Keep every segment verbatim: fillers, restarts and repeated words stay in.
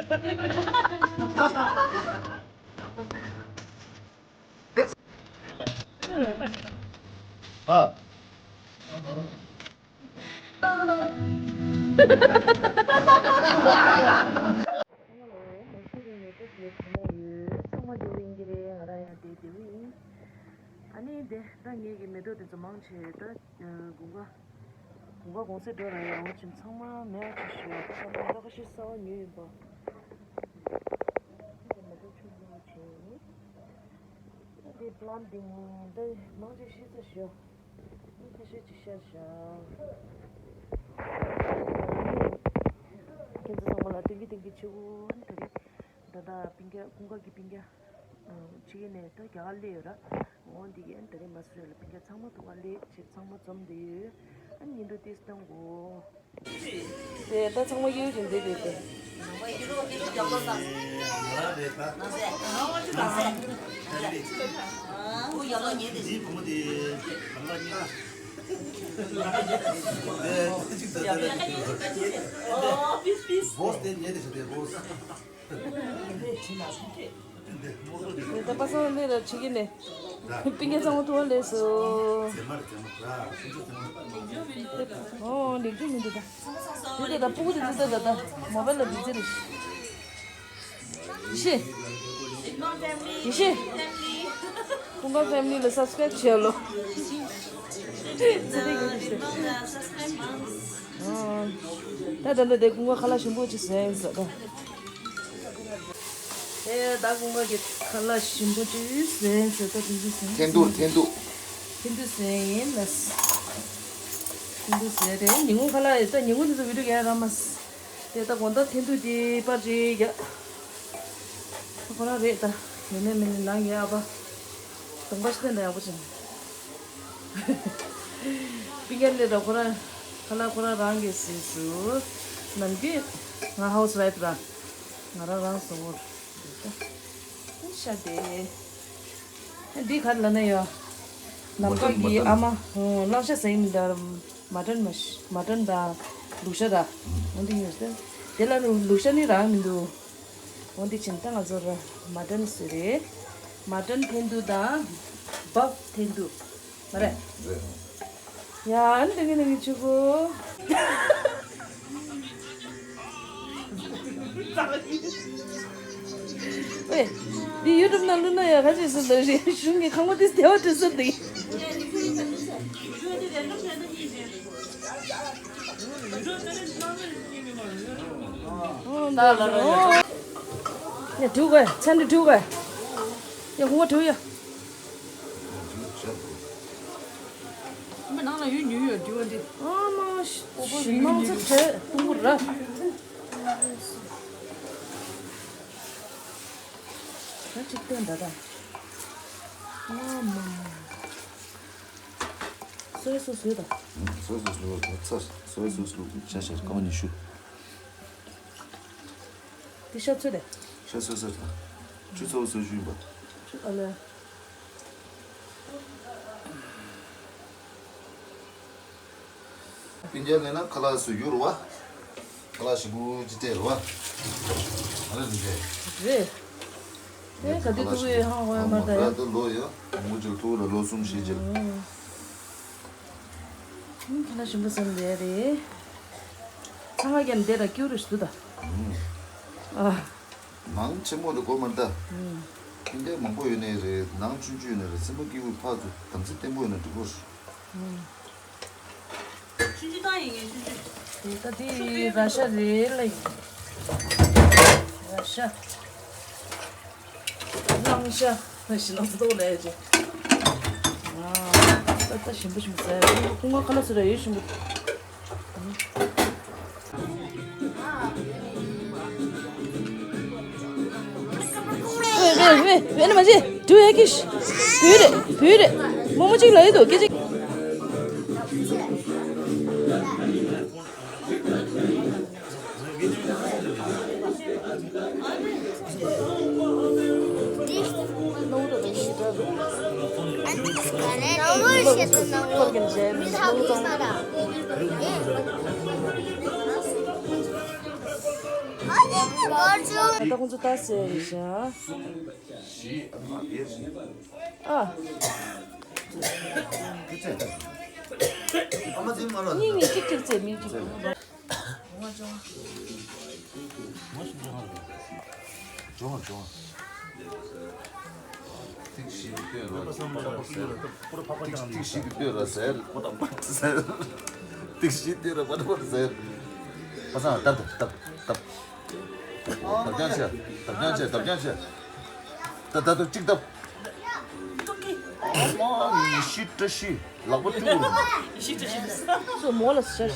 ཨ། ཚང་མ་བདེ་པོ་ཡིན་གྱི་རེད། ང་རང་ཡང་བདེ་བདེ་པོ་ཡིན། ཨ་ནི་དེ་ད་ངེད་ཀྱི་མེ་ཏོག་དེ་ཚོ་མང་ཆེ་ད་དགུན་ཁ་དགུན་ཁ་གུང་སེང་འགྲོ་ར་ཡང་འོ་ཅིམ་ཚང་མ་མེད་ཅིག་ཞུ་ཡ། ད་ད་ད་ཁ་ཤས་གསར་པ་ཉོས་ཡིན་པ། ད་མེ་ཏོག་ཆུང་ཆུང་བྱས་ཡིན། ད་དེ་པི་ལམ་དེ་ད་མང་ཆེ་ཤི་ཚ་ཞུ། ཁ་ཤས་ཅིག་ཤར་བཞག་ཁྱེད་ཚོ་ཚང་མ་ལ་ཐེངས་གི་ཐེངས་གི་ཆེ་བོ། ཨ་ནི་ད་རེས་ད་ལྟ་སྤུན་ཀྱག་ཀུན་དགའ་གི་སྤུན་ཀྱག་ཕྱི་རྒྱལ་ནས་ད་རྒྱ་གར་སླེབས་ཡོད་ར། འོ་འདི་གི་ཨ་ནི་ད་རེས་མ་སུ་ར་ལ་སྤུན་ཀྱག་ཚང་མ་ཐུག་ག་སླེབས་བྱས་ཚང་མ་འཛོམས་བསྡད་ཡོད། ཨ་ནི་ཉིན་ཐོ་ཏིས་བཏང་གོ། དེ་ད་ཚང་མ་གཡས་གཡོན་དེ་དེ་དེ། ད་པ་སངས་ལས་ལ་ཁྲིད་ཀྱི་ནས། སྤུན་ཀྱག་ཚང་མ་ཐུག་པ་ལས་སོ། ཨོ་ལེགས་འགྲུབ་མི་འདུག་ད། འདི་ད་ད་སྤུ་གུ་དེ་ཚོ་ད་ད་ད་མོ་བལ་ལ་བི་ཛི་རེད། ཡེ་ཤེས། ཡེ་ཤེས། ཀུན་དགའ་ཕེ་མི་ལི་ལ་སབ་སི་ཀ་རེབ་བྱེད་ལོ། ཚེ་རིང་གི་ཡེ་ཤེས། ད་ད་ད་དེ་ཀུན་དགའ་ཁ་ལག་ཞིམ་པོ་ཅིག་ཟས་ཟ་ད། ཨེ་ད་ཀུན་དགའ་གི་ཁ་ལག་ཞིམ་པོ་ཅིག་ཟས་ཟ་ད་དེ་ཚོ་ཟས། འཐེན་ཐུག་འཐེན་ཐུག་འཐེན་ཐུག་ཟས་ཡིན་ལ། འཐེན་ཐུག་ཟས་རེད། ཉིན་གུང་ཁ་ལག་ཡོད་ད། ཉིན་གུང་དེ་ཚོ་བི་ཌིའོ་རྒྱག་རག་མ་སོང་། དེ་ད་དགོང་དག་འཐེན་ཐུག་དེ་པར་རེད་རྒྱག་ཁོ་རང་རེད་ད། ཡིན་ནའི་མིན་ནའི་ནང་གི་ཨ་ཕ་གདོང་པ་ཤི་ཐན་ད་ཡག་པོ་བྱུང་། སྤུན་ཀྱག་ནས་ད་ཁོ་རང་ཁ་ལག་ཁོ་རང་རང་གིས་བཟས་སོང་། ནམ་རྒྱུན་ང་ཧའུ་སི་ཝའིཕ་ར། ང་རང་རང་བཟོ་བོར་ཤ་དེ། འདི་ག་རེ་ལབ་ན་ཡོད། ནམ་མཁའ་གི་ཨ་མ། གླང་ཤ་ཟ་ཡི་མི་འདུག་མ་ཊན་མ་ཤ་མ་ཊན་དང་ལུག་ཤ་ར། འོ་འདི་ཉོས་ཏེ། དེ་ལ་ལུག་ཤ་ནི་རག་མི་འདུག་འོ་འདི་ཕྱིན་ད་ང་ཚོ་ར་མ་ཊན་ཟེར་རེད། མ་ཊན་འཐེན་ཐུག་དང་བབ་འཐེན་ཐུག་མ་རེད། ཡ་ཨ་ནི་འདི་གི་འདི་གི་ཆུ་གོ། ཨེ། འདི་ཡུ་ཊུབ་ནང་བླུགས་ན་ཡག་ག་ཅིག་སུ་འདུག་རེད། གཞུང་གི་ཁང་པ་དེ་དེ་བ་དུ་སུ་འདུག་ཨོ་ད་ལ་རོ། ཡ་འགྲིག་གི་ཚན་འདི་འགྲིག་གི་ཡ་ཧུ་བ་འགྲིག་ཡ། མི་ནང་ལ་ཡོད་ཉུལ་ཡོད་འདྲི་བ་འདི། ཨ་མ་ཞི་མང་ཚོ་བྲེ་དུང་པོ་ར། ད་གཅིག་བསྟན་ད་ད། ཨ་མ། སོའི་སོ་སོའི་ད། སོའི་སོ་སོའི་ད་ཚ་སོའི་སོ་སོའི་ཆ་ཤར་ཀ་བ་ཉི་ཤུ། དེ་ཤ་ཚོད་དེ། ཤ་ཚོད་ཚོད་ད། ཆུ་ཚོད་སོ་ཞུ་ཡིན་པ། ཆུ་ཨ་ལེ། སྤུན་ཀྱག་ནས་ན་ཁ་ལག་སུ་ཡོད་རུ་བ། ཁ་ལག་ཞིམ་པོ་ཅི་སྤྲད་རུ་བ། ཨ་རེ་རེད། རེད། དེ་ག་དུས་ཐུག་གི་ཧང་ཧོ་མ་ད་ཡ། ད་ལོ་ཡ། མོ་ཅིག་ཐུག་ལ་ལོ་གསུམ་བཞི་ཅིག་ཨང་། ཁ་ལག་ཞིམ་པོ་ཟེར་འདི་རེད། ཚང་མ་ཀྱང་འདི་ལ་སྐྱུར་རུ་ཞུ་ད། ཨ། ནང་ཆེན་མོ་ལ་གོ་མ་ལྟ། ཨུམ། ཨིན་སྐད་མང་པོ་ཡོད་ནའི་རེད། ནང་ཆུང་ཆུང་ཡོད་ནའི་རེད། སེམས་པ་སྐྱིད་པོ་ཕར་ཚུར་དམ་ཚིག་བརྟན་པོ་ཡོད་ན་འགྲིག་གོ། ཨུམ། ཆུང་ཆུང་བཏང་ཡིན་ངས་ཆུང་ཆུང་། དེ་ད་དེ་ར་ཤ་རེད་ལ་ཡིན། ར་ཤ། གླང་ཤ། ཤི་ལང་ཚོ་ལས་ཀྱི། ཨ། ད་ད་ཞིམ་པོ་ཞིམ་པོ་ཟ་ཡ། ཁོང་ཁ་ལག་ཟ་ར་ཡོད་ཞིམ་པོ། ཝེ་ཝེ་ཝེ་ཝེ་ན་མ་ཇི། དུ་ཡ་ཀིཤ། བུ་རེ་བུ་རེ། མོ་མོ་གཅིག་ལ་ཡོད་དོ་སྐད་ཅིག་ད་ལྟ་ཁོང་ཚོ་ལྟ་ཟེར་རེད་ཤག་ཨ། གཉིས་གཉིས་གཅིག་གཅིག་བཙལ། མི་གཅིག་སྦྱོང་བ་སྦྱོང་བ། ཏིག་ཤི་ཏེ་ར་ཏིག་ཤི་ཏེ་ར་ཟེར། ཏིག་ཤི་ཏེ་ར་པ་ཏ་པ་ཏ་ཟེར། པ་སངས་ཏབ་ཏབ་ཏབ་ཏབ། ཏབ་རྐྱང་བྱས། ཏབ་རྐྱང་བྱས། ཏབ་རྐྱང་བྱས། ད་ད་ད་གཅིག་ཏབ། ཨ་མ་ཡེ་ཤི་བཀྲ་ཤིས་ལག་པ་བཏུད་རུང་། སོ་མོ་ལ་ཤ་ཤ།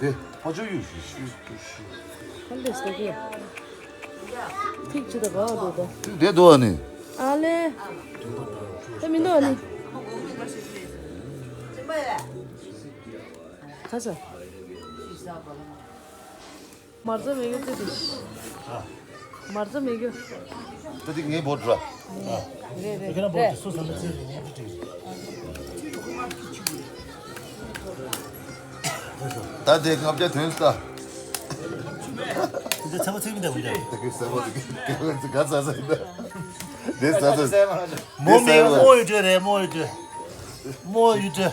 དེ་ཕ་ཆོས་ཡུས་ཤི་ཤི་ཤི་ཤི། ཁ་ལེ་སྟ་གི། ཐིག་ཅི་ད་ག་བ་འདུག་ད། ཐིག་དེ་འདུག་ཨ་ནི། ཨ་ལེ། ད་མི་འདུག་ཨ་ནི། ཁ་ས། མར་ཚ་མེད་གི་ཙི་ཙི། མར་ཚ་མེད་གི། ད་དེ་ངའི་བོད་ར། རེད་རེད་རེད། ད་དེ་ལྔ་བརྒྱ་ཐོན་ས། དེ་ཚ་བ་ཚིག་མི་འདུག་ད་གི་ས་བ་དེ་གི་ག་ས་ས་ཡིན་ད། དེ་ས་ས། མོ་མི་མོ་ཡོད་དྲ་རེད། མོ་ཡོད་དྲ། མོ་ཡོད་དྲ།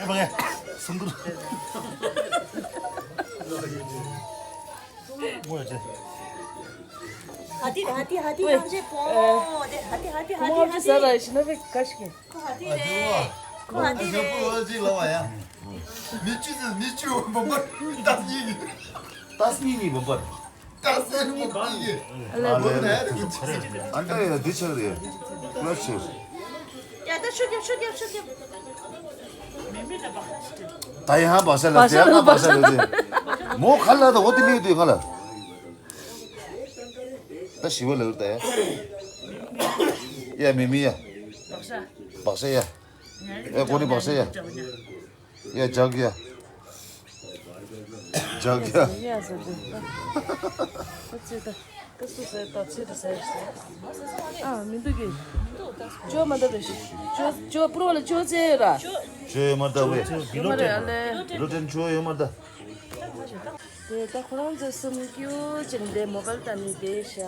ཨེ་མ་གི་སུང་གུར། ཧ་ཏི་ཧ་ཏི་ཧ་ཏི། ཨོའི། ཧ་ཏི་ཧ་ཏི་ཧ་ཏི། ཁོ་མོ་ཧ་ཏི་ཧ་ཏི་ཧ་ཏི། ཟ་ར་ཞི་ན་བེ་ག་ཤི་གི། ཁོ་ཧ་ཏི་རེད། ཁོ་ཧ་ཏི་རེད། མི་ཅི་ཟེར་མི་ཅི་འོ་འབུམ་པར་ཏ་སི་གཉིས་ཀྱི། ཏ་སི་གཉིས་གཉིས་འབུམ་པར། ཏ་སི་གཉིས་འབུམ་པར་ཡིན། ཨ་ལེ་འབུམ་ནས་ཨ་ལེ་གི་ཅི་ཟེར་གི། ཨ་ད་ཡ་འདི་ཆགས་རེད། ལ་ཆེ། ཡ་ད་ཤུ་རྒྱབ་ཤུ་རྒྱབ་ཤུ་རྒྱབ། ད་ཡང་བག་ཤ་ལ་དེ་ཡང་བག་ཤ་ལ་དེ། མོ་ཁ་ལ་ད་འོ་དེ་མི་དུས་ང་ལ། ད་ཞི་བ་ལ་ད་ཡ། ཡ་མི་མི་ཡ། བག་ཤ། བག་ཤ་ཡ། ཨེ་གོ་ནི་བག་ཤ་ཡ། ཡ་ཇག་ཡ། ཇག་ཡ། ཡ་ཟེར་དེ། ད་ཚེ་ད། ཀ་སུ་ཟེར་ད་ཚེ་ད་ཟེར་ཟེར། ཨ་མི་འདུག་གི། ཅོ་མ་ད་རེ་ཤི། ཅོ་ཅོ་པུ་རོ་ལ་ཅོ་ཚེ་ར། ཅོ་ཡོད་མ་ད་བས། ཡོད་མ་རེད་ཨ་ལེ། ལོ་ཏན་ཅོ་ཡོད་མ་ད། དེ་ད་ཁོ་རང་ཚོ་གསུམ་ཀྱུ་ཅིང་དེ་མོ་བལ་ཏ་མི་དེ་ཤ།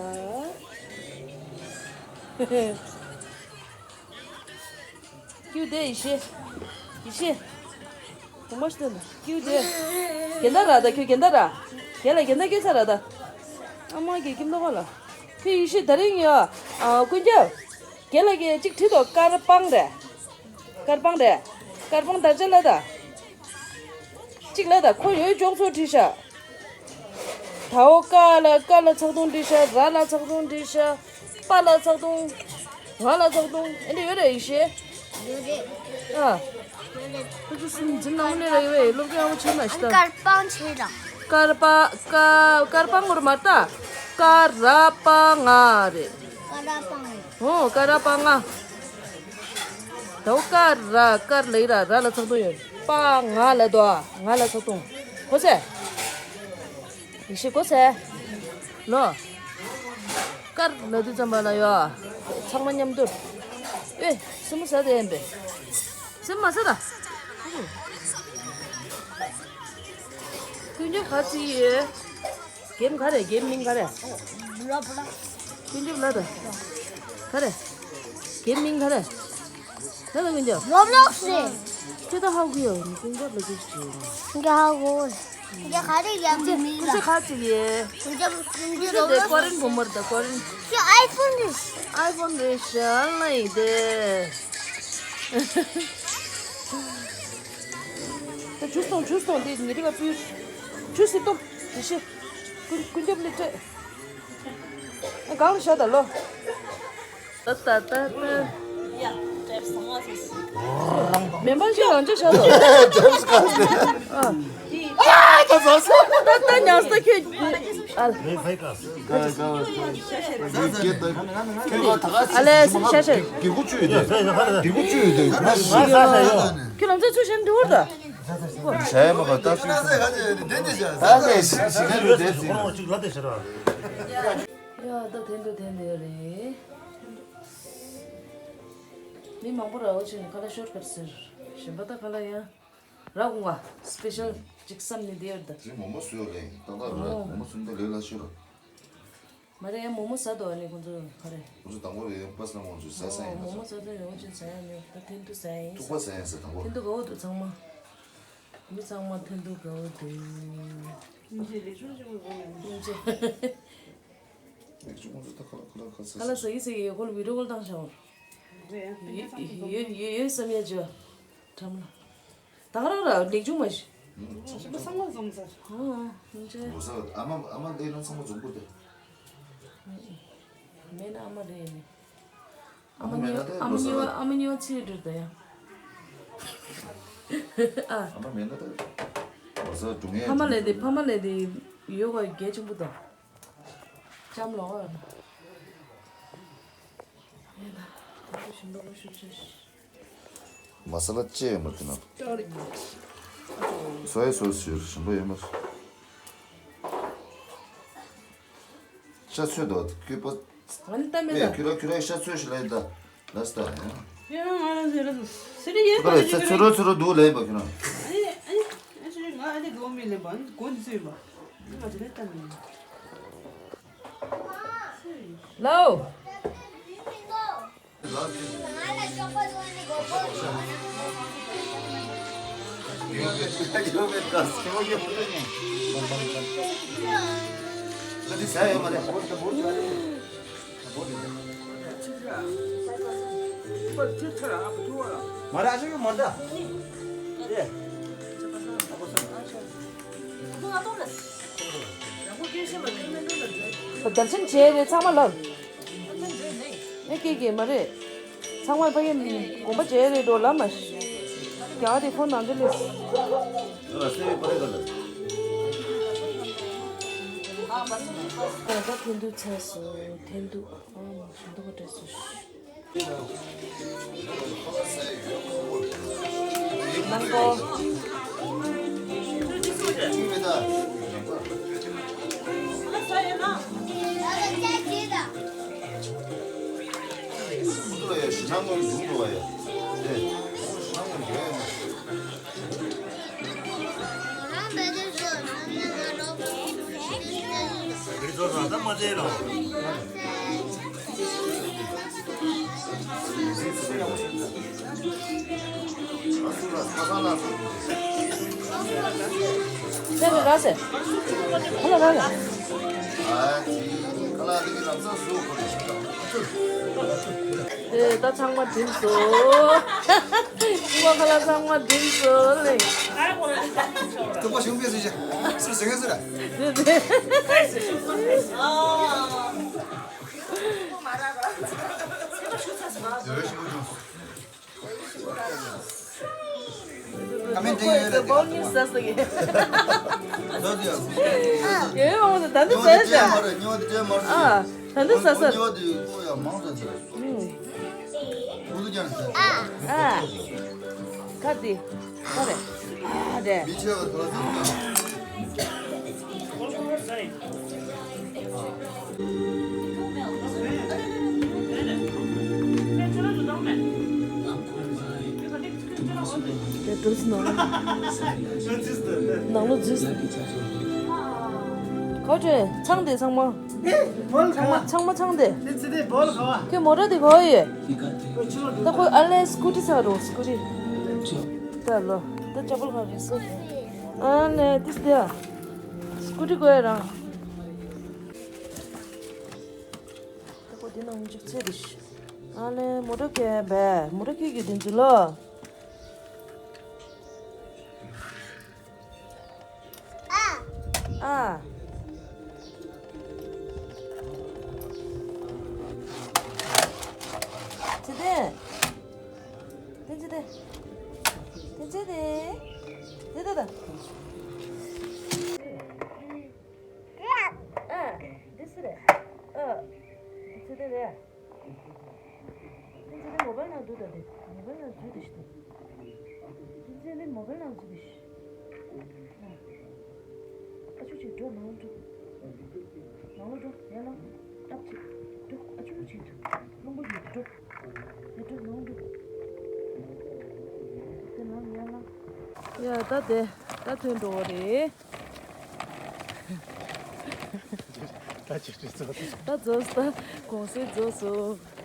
ཀྱུ་དེ་ཡེ་ཤེས། ཡེ་ཤེས། གོང་མ་ཤི་ད་ཀྱུ་དེ། གན་ད་ར་ད་ཁྱོད་གན་ད་ར། གན་ལ་གན་ད་སྐྱེས་ཚར་ར་ད། ཨ་མ་གི་ཀིམ་ད་ཁོ་ལ། ཁྱོད་ཡེ་ཤེས་ད་རིང་ཡ། ཨ་ཀུན་ཁྱབ། གན་ལ་གི་གཅིག་བྲིས་དོ་དཀར་པང་རེད། དཀར་པང་རེད། དཀར་པང་ད་ཅི་ལ་ད། གཅིག་ལ་ད་ཁོ་ཡོད་ཅོག་ཚོ་བྲིས་ཤག་ད་འོ་ཀ་ལ་ཀ་ལ་ཚག་ཐུང་བྲིས་ཤག་ར་ལ་ཚག་ཐུང་བྲིས་ཤག་པ་ལ་ཚག་ཐུང་། ང་ལ་ཚག་ཐུང་། ཨེ་འདྲ་ཡོད་རེད་ཡེ་ཤེས། ཡོད་རེད། ཨ། ཡོད་རེད། ཁོ་ཚོ་སུམ་འཛིན་ནང་ལས་ར་ཡོད་པས་སློབ་གྲྭ་ཡག་པོ་ཆེ་མ་ཤི་ད། དཀར་པང་ཆེ་ར། དཀར་པ་ཀ་དཀར་པང་ངོར་མ་ལྟ། ཀ་ར་པ་ང་རེད། ཀ་ར་པང་། ཨོ་ཀ་ར་པ་ང་། ད་འོ་ཀ་ར་དཀར་ལ་ཡི་ར་ར་ལ་ཚག་ཐུང་ཡོད། པ་ང་ལ་དོ་ང་ལ་ཚག་ཐུང་། གོ་སེ། ཡེ་ཤེས་གོ་སེ། ལོ། དཀར་ལ་དུས་ཙམ་པ་ལ་ཡོ། ཚང་མ་མཉམ་དུ། ཨེ་སེམས་མ་ཟ་དེ་ཡིན་པས། སེམས་མ་ཟ་ད། ཀུན་ཁྱབ་ག་ཚི་ཡོད། གེམ་ག་རེ་གེམ་མིང་ག་རེ། ཀུན་ཁྱབ་ལ་ད། ག་རེ། གེམ་མིང་ག་རེ། ད་ལྟ་ཀུན་ཁྱབ། རོབ་ལོག་སི་རེད། ཁྱོད་ད་ཧ་གོ་ཡོད་ཀུན་ཁྱབ་ལ་ཅིག་བྱེད། ཀུན་ཁྱབ་ཧ་གོ། ཀུན་ཁྱབ་ག་རེ་ཡག་གི་མིང་ལ། ཀུན་ཁྱབ་ག་ཅིག་ཡེ། ཀུན་ཁྱབ་ཀུན་ཁྱབ་རོབ་ལོག་སི། ཀུན་ཁྱབ་དེ་ཀོ་རིན་བུ་མར་ད་ཀོ་རིན། ཁྱོད་ཨའི་ཕོན་རེད། ཨའི་ཕོན་རེད་ཤག་ལ་ཡིན་ཏེ། ད་ཇུས་གཏོང་ཇུས་གཏོང་དེ་ཉི་རི་བ་ཕུལ། ཇུས་སི་གཏོང་། དེ་ཤི། ཀུན་ཀུན་ཁྱབ་ལི་སྤྲད། ཨ་གང་ལ་ཤ་ད་ལོ། ད་ད་ད་ད། མེ་འབར་ཞིག་རང་ཅག་ཤ་ད། ཨ། ད་ད་ཉག་ས་ཁྱོད། ཨ། ཨ་ལས་ཤ་ཤ། དེ་གུ་བཅུ་ཡོད་དེ། དེ་གུ་བཅུ་ཡོད་དེ། ཁྱོད་ལམ་སང་ཚུར་ཤན་འགྲོ་བར་ད། བྱས་མ་ག་ད་སུ་ད་ནས་ཤི་ཤི་ཁ་ལུས་དེ་ཚིག་ཡ་ད་དེ་འདུག་དེ་འདུག་རེད། མི་མང་པོ་ར་བ་ཆེ་ནས་ཁ་ལ་ཤོར་ཁར་ཟེར། གཞན་པ་ད་ཁ་ལ་ཡང་ར་ཁུང་བ་སི་པེ་ཤལ་ ཅིག་བསམ་ནས་བསྡད་ཡོད་ད། དེ་མོག་མོག་བཟོས་ཡོད་རེད། ཏག་ཏག་རེད། ཨོ། མོག་མོག་བཟོས་ནས་ལས་སླ་ཤོས་རེད། མ་རེད། ཡང་མོག་མོག་ཟ་འདུག་ཨ་ནི་ཁོང་ཚོ་ག་རེ། ཁོང་ཚོ་དང་པོ་རེད། ཡང་པ་སེ་ནང་ཁོང་ཚོས་ཟ་ཟ་ཡིན་ཨོ། ན་མོག་མོག་ཟ་འདུག་ཡང་ཅིག་ཟ་ཡ་མེད། ད་ཐེན་ཐུག་ཟ་ཡ་ཡིན། ཐུག་པ་ཟ་ཡིན་ཟེར་དང་པོ། ཐེན་ཐུག་དགའ་བོ་འདུག་ཚང་མ། མི་ཚང་མ་ཐེན་ཐུག་དགའ་བོ་འདུག་སྙིང་རྗེ་ལེགས་ཤོམ་ཅིག་མི་དགོས་ན། སྙིང་རྗེ། ལེགས་བྱུང་ཁོང་ཚོ་ད་ཁ་ལག་ཁ་ལག་ཁ་ཁ་ལག་ཟ་ཟ་ཡི་ཟ་ཡི་ཁོ་ལ་བི་ཌིའོ་ཀོལ་བཏང་ཤག་རེད་ཡ། ཡོད་ཡོད་ཡོད་བསམ་ཡ་ཅིག་བྲམ་ལ། ད་ག་རང་ར་ལེགས་བྱུང་མ་ཤི། ང་ཚང་མ་བཟོ་མ་ཟ། ཨ་ཨ་ཨ་ཅེ། ངོ་ས་ཨ་མ་ཨ་མ་ལས་ན་ཚང་མ་བཟོ་དགོས་ཏེ། མེད་ན་ཨ་མ་རེད་ནི། ཨ་མ་མེད་ན་གཉིས་ད་ཨ་མ་ངོ་ས་གཉིས་པ་ཨ་མ་གཉིས་པ་ཚིག་འགྲོ་ད་ཡ། ཨ། ཨ་མ་མེད་ན་ད་ངོ་ས་སྒྲུང་ངེ་ཕ་མ་ལས་དེ་ཕ་མ་ལས་དེ་ཡོད་ག་གལ་ཆེན་པོ་ད། ལྕམ་ལོག་ཨ། མ་ས་ལ་ཅི་ཡོད་མ་དེ་ན། སོ་ཡ་སོ་སི་ཞིམ་པོ་ཡོད་མ། ཤ་ཚོད་དོ་ཁྱོད་པ། ཨ་ནི་ལྟ་མེད་ད། ཁྱོད་ར་ཁྱོད་ར་ཤ་ཚོད་ཞིག་ལ་ཡིན་ད། ལ་སྟ་ཡ། ཡ་ང་རང་ཟེར་ར་སི་རི་ཡེ་ཁྱོད་ར་ཚོད་ར་ཚོད་ར་འདུག་ལས་པ་ཁྱོད་ར། ཨ་ནི་ཨ་ནི་ཨ་ནི་ང་ཨ་ནི་དགོ་མི་ལེན་པ་ཨ་ནི་དགོ་འདི་ཚོད་ཡིན་པ། ཨ་ནི་ང་དེ་ལས་ལྟ་མེད། ལའོ། བརྡབ་ཆེན་བྱས་རེད་ཚང་མ་ལབ། ཨེ་ཀེ་ཀེ་མ་རེད། ཚང་མ་ཕ་གི་དགོངས་པ་བྱས་རེད་འགྲོ་ལབ་མ་ཤི། རྒྱ་དེ་ཁོ་ནང་ཆུ་ལས། ད་ཐེན་ཐུག་ཚར་སོང་། ཐེན་ཐུག་ཨ་མ་ཞིམ་མདོག་ག་སྤྲད་སོང་། ནང་གོ། ཟེར་ར་ཟེར། ཧ་ལ་ར་ལ། ཨེ་ད་ཚང་མ་འགྲིམས་སོ། ཁ་ལག་ཚང་མ་འགྲིམས་སོ་ལེ། ཐུག་པ་ཞིག་པས་ཟེར་ཞིག་ཟེར་ཟེར་ཟེར། ཨ་མེན་དེ་ཡོད་རེད། བོལ་མི་ཟ་ཟ་གི། ཟ་ཟ་ཡ། ཡོད་འོང་ད་ད་འདི་ཟ་ཟ། ཉོ་དེ་ཅན་མ་རེད། ཨ་ད་འདི་ཟ་ཟ། ཉོ་དེ་ཀོ་ཡ་མང་ཟ་ཟ། ཨུ་ཀུ་ཀྱང་ཟ། ཨ། ཁ་དེ། ཁ་རེད། ཨ་རེད། མི་ཆེ་བ་དོ་ཟ། དེ་འདྲ་ནང་ལོགས་འཛུལ་སོང་། ག་ཚོད་ཚང་དེ་ཚང་མ། ཚང་མ་ཚང་མ་ཚང་དེ། ཁྱོད་མོ་ཊ་དེ་ག་པར་ཡོད། ད་ཁོ་ཨ་ལས་སྐུ་ཊི་ཚར་རོ་སྐུ་ཊི། ད་ལོ་ད་ཅ་པལ་ག་རེ་སོ། ཨ་ལས་དེ་དེ། སྐུ་ཊི་གོ་ཡ་རང་། ད་ཁོ་དེ་ནང་འཇུག་ཚེ་རིས། ཨ་ལེ་མོ་ཊ་ཁྱེར་བས་མོ་ཊ་ཁྱེར་གྱི་དེ་འཛུལ་ལོ། ཨ། ཚེ་བརྟན། བསྟན་འཛིན་བསྟན། བསྟན་འཛིན་བསྟན། དེ་ད་ད། ཨ། འདི་སུ་རེད། ཨ། འདི་ཚེ་བརྟན་རེད། འདི་ཚེ་བརྟན་མོ་བལ་ནང་འཛུལ་ད་དེ། མོ་བལ་ནང་འཛུལ་དེ་ཤི་ད། འདི་ཚེ་བརྟན་མོ་བལ་ནང་འཛུལ་དེ་ཤི། ཨ་ཆུ་ཅིག་འགྲོ་ནང་འགྲོ། ནང་ལོགས་འགྲོ། ཡར་ལངས། སྟབས་ཅིག་འགྲོ། ཨ་ཆུ་ཅིག་འགྲོ། རླུང་བུ་ཡོད་འགྲོ། ཡར་འགྲོ་ནང་འགྲོ། དེ་ནང་ཡར་ལངས། ད་དེ་ད་ཐོན་འགྲོ་བ་རེད། ད་ཅི་རེད་ཚོ། ད་རྫོགས་ད་གུང་སེང་རྫོགས་སོང་།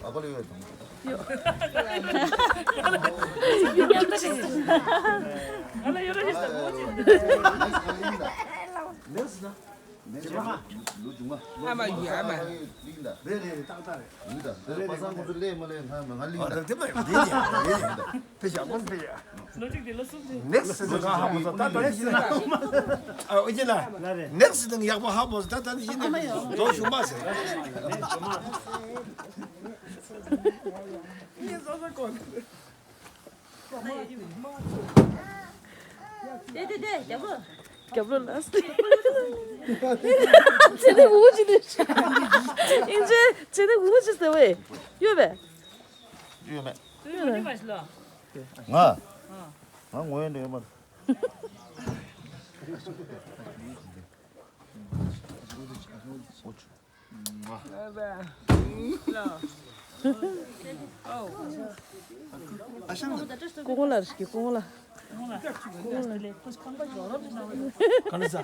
ཨ་ཕ་ལ་ཡོད་དང་། ཡོད། ཡོད་རེད། ང་ལ་ཡོད་རེད་ཟེར་གོ་ཅི། ནེགསི་ན། ནེགསི་ན། ལུ་ལུ་ཆུང་མ། ཨ་མ་ཡོད་ཨ་མ། ལིང་ད། རེད་རེད་རེད་ཏག་ཏག་རེད། ལིང་ད། རེད་རེད་པ་སངས་ཁོང་ཚོ་སླེབས་མ་སླེབས་ང་ང་ལིང་ད། ཨ་དེ་མ་རེད་རེད་རེད། ཕེ་ཤ་མོན་ཕེ་ཤ། ལོ་གཅིག་དེ་ལ་སུམ་ཅུ། ནེགསི་སི་ཊིང་ཧ་མོ་སོ་ད་ད་ནི་ཡིན་ན། ཨ་འོ་ཡིན་ན། ནེགསི་སི་ཊིང་ཡག་པོ་ཧ་མོ་སོ་ད་ད་ནི་ཡིན་ན། དོ་ཞུ་མ་ཟེར། དེ་དེ་དེ་རྒྱབ་ལོ། རྒྱབ་ལོ་ལ། ཚེ་ནི་འུ་ཅི་ནི། ཨིན་ཇེ་ཚེ་ནི་འུ་ཅི་ཟེར་བས། ཡོད་པས། ཡོད་མེད། ཡོད་མེད། ང་། ང་ངོ་ཡོད་འདྲ་ཡོད་མ་རེད། སྐུ་ངོ་ལ་རེ་ཞིག་སྐུ་ངོ་ལ། ག་ལ་ས།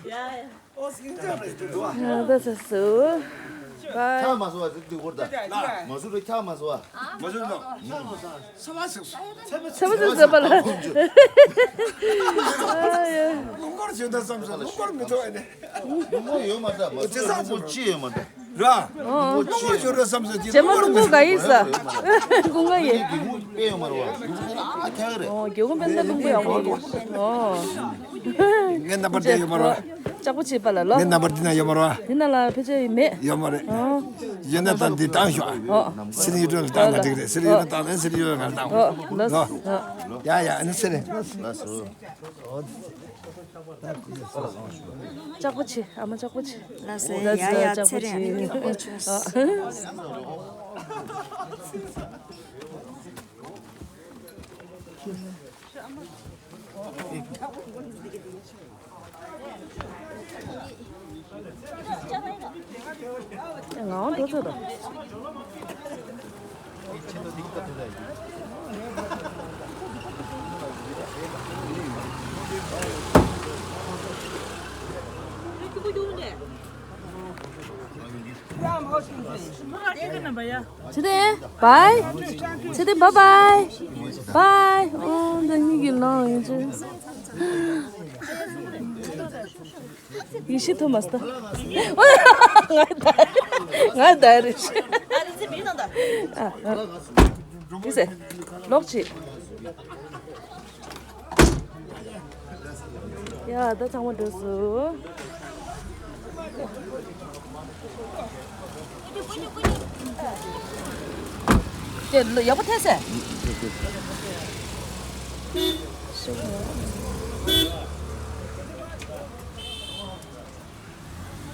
ཡ་ཡ། ང་ད་ས་སུ། ཆགས་མ་སོང་བ་ཟེར་དུས་སྐོར་ད། མ་སུ་རུ་ཆགས་མ་སོང་བ། མ་སུ་རུ་ལོ། ས་མ་སུ། ས་མ་སུ་ཟེར་བ་ལ། ལུང་སྐོར་བྱོས་ད་བསམ་སོང་ལུང་སྐོར་མི་ཐུབ་ཨ་ནི། ལུང་སྐོར་ཡོད་མ་འདྲ་མ་སུ་རུ་ལུང་སྐོར་ཅི་ཡོད་མ་འདྲ། ར། ལུང་སྐོར་ཅི་ཡོད་མ་འདྲ། རྗེས་མ་ལུང་སྐོར་ག་ཡིན་ས། ཀུན་དགའ་ཡིན། ལུང་སྐོར་དཔེ་ཡོད་མ་རེད་བ། ལུང་སྐོར་ཨ་ཁྱག་རེད། ཨོ་རྒྱལ་ཁོངས་དཔེ་ད་ལུང་སྐོར་ཡག་པོ་ཡོད། ཨོ། ངའི་རྣམ་པར་དེ་ཡོད་མ་རེད་བ། ལྕགས་པོ་ཆེ་པ་ལ་ལོ། ངའི་རྣམ་པར་འདི་ན་ཡོད་མ་རེད་བ། འདི་ན་ལ་ཕལ་ཆེར་མེད། ཡོད་མ་རེད། ཨོ། ཡོད་ན་ད་འདི་བཏང་ཤོག་ཨ། ཨོ། སི་རི་ཡུ་ཊུབ་ལ་བཏང་ན་འགྲིག་རེད། སི་རི་ཡུ་ཊུབ་བཏང་ན་སི་རི་ཡུ་ཊུབ་ལ་བཏང་། ཨོ་ལོ། ལོ། ཡ་ཡ་ཨ་ནི་སི་རི། ལགས་སོ། ལྕགས་པོ་ཆེ་ཨ་མ་ལྕགས་པོ་ཆེ། ལགས་སོ། ཡ་ཡ་ལྕགས་པོ་ཚེ་རིང་ཆེ། ཨ་ནི་ཨོ་ཆོས། ང་འོང་འགྲོ་ཚོད་དང་། ཚེ་བརྟན་བཱའི། ཚེ་བརྟན་བཱའི་བཱའི། བཱའི། ཨོ་ད་གཉིས་ཀྱི་ལང་ཡིན་ཚེ། ཡེ་ཤེས་ཐོ་མ་སྟ། ང་ད་ང་ད་རེ། ཨ་ཨ། ཡེ་སེ། ལོག་ཅི། ཡ་ད་ཚང་མ་འགྲོ་སོང་། དེ་ལ་ཡག་པོ་ཐལ་སེ།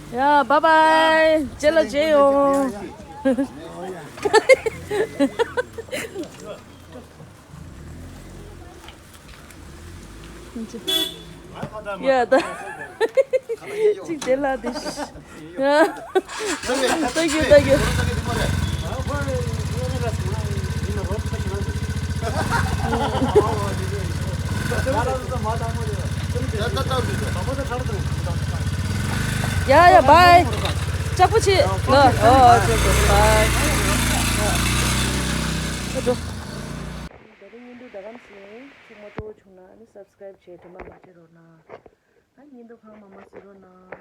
ཡ་བཱའི་བཱའི། རྗེས་ལ་མཇལ་ཡོང་། ཡ་ད། གཅིག་དེ་ལ་དེ། ཡ། Thank you, thank you. ཡ་ཡ་བཱའི། ལྕགས་པོ་ཆེ། ལོ། ཨོ་ཨོ་ཆོས་ཆོས་བཱའི། ཨ་འགྲོ། ད་རིང་བརྙན་ཐུང་ད་གམ་ཞིག་ཚིག་མ་སྤྲོ་བོ་བྱུང་ན་ཨ་ནི་སབ་སི་ཀ་རེབ་བྱས་དྲན་པ་མ་བརྗེད་རོགས་གནང་། ཨ་ནི། འདུག་གང་མང་མང་གཟིགས་རོགས་གནང་